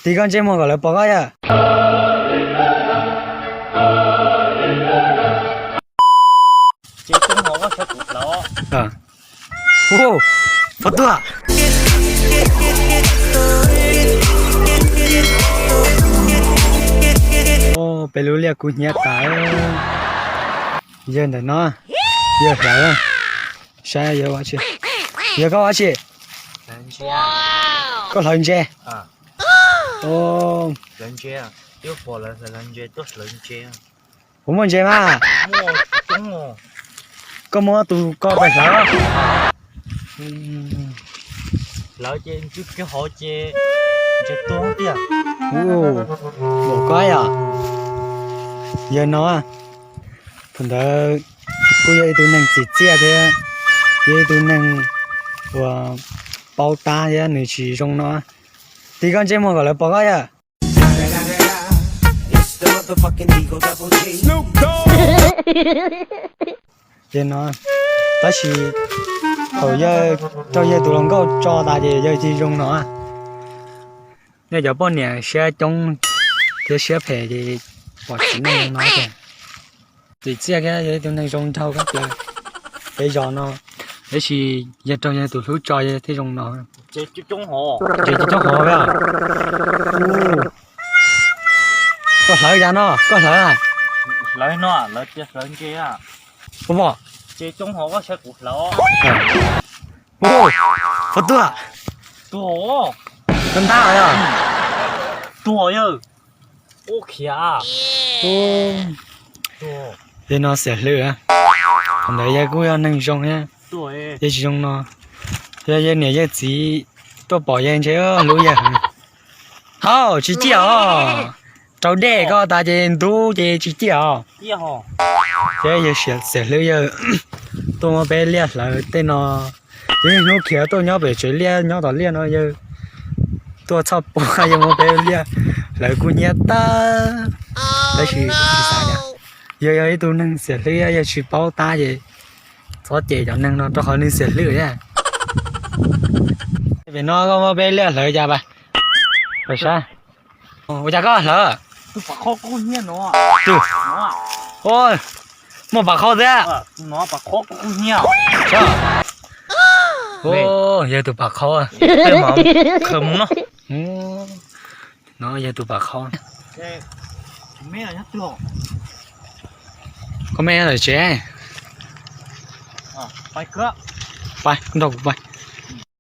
Tig koj ntsej muag kom lawv pom koj yawg. Pov tuaj. Peb lub liaj kub hnyiab tas. Yawg ntawm no, yawg hlawv. Saib yawg ua tsi, yawg koj ua tsi? Koj hlawv ntses? Puas muaj ntses mas? Koj muab tus ko pais hlawv. Ua koj yom. Yawg no, thaum ntawd kuj yog ib tug neeg txim txiaj thiab, yog ib tug neeg uas paub tab thiab nws tsis zoo no. Tig koj ntsej muag kom lawv pom koj yawg. Yawg no, tab sis thaum yawg raug yawg tus hluas nkauj tso tas ces yawg tsis zoo no. Nej cov poj niam siab coob thiab siab phem ces pom txiv neej no tiag. Txim txiaj thiab yog ib tug neeg zoo nraug kab plaws peb zos no, tab sis yawg raug yawg tus hlub tso yawg thiaj zoo no. Ces coob hov, koj hlawv yam no, koj hlawv. Hlawv no, hlawv ntses. Ua, ces coob hov koj saib kuv hlawv. Ua, puas tuag? Tuag, koj ntab yog. Tuag yawg. Ua khiav. Yawg no xiam hlwb. Thaum ntawd yawg kuj yog neeg zoo thiab, yawg tsis zoo no. Yog yawg niam yawg txiv tuaj pom yawg ntshe hlub yawg heev. Hauj, tsis ciaj os. Rau dej koj tas ces ntub ces tsis ciaj os. Thiab yawg xiam hlwb yawg tuaj muab peb liaj hlawv tej no. Yawg niaj hnub khiav tuaj nyob pem tsev liaj nyob tom liaj no yawg tuaj txhoj puag yawg muab peb liaj hlawv kub hnyiab tag. Tab sis tsis xav li, yawg yog ib tug neeg xiam hlwb yawg tsis paub tab ces txhob cem cov neeg no rau qhov nws xiam hlwb thiab. Pem no koj muab peb liaj hlawv cas pas? Pem saib. Ua cas koj hlawv? Tus, muaj pas qhob thiab. Yawg tus pas qhob. No yawg tus pas qhob. Koj me lawm tsev. Pab nrog kuv pab.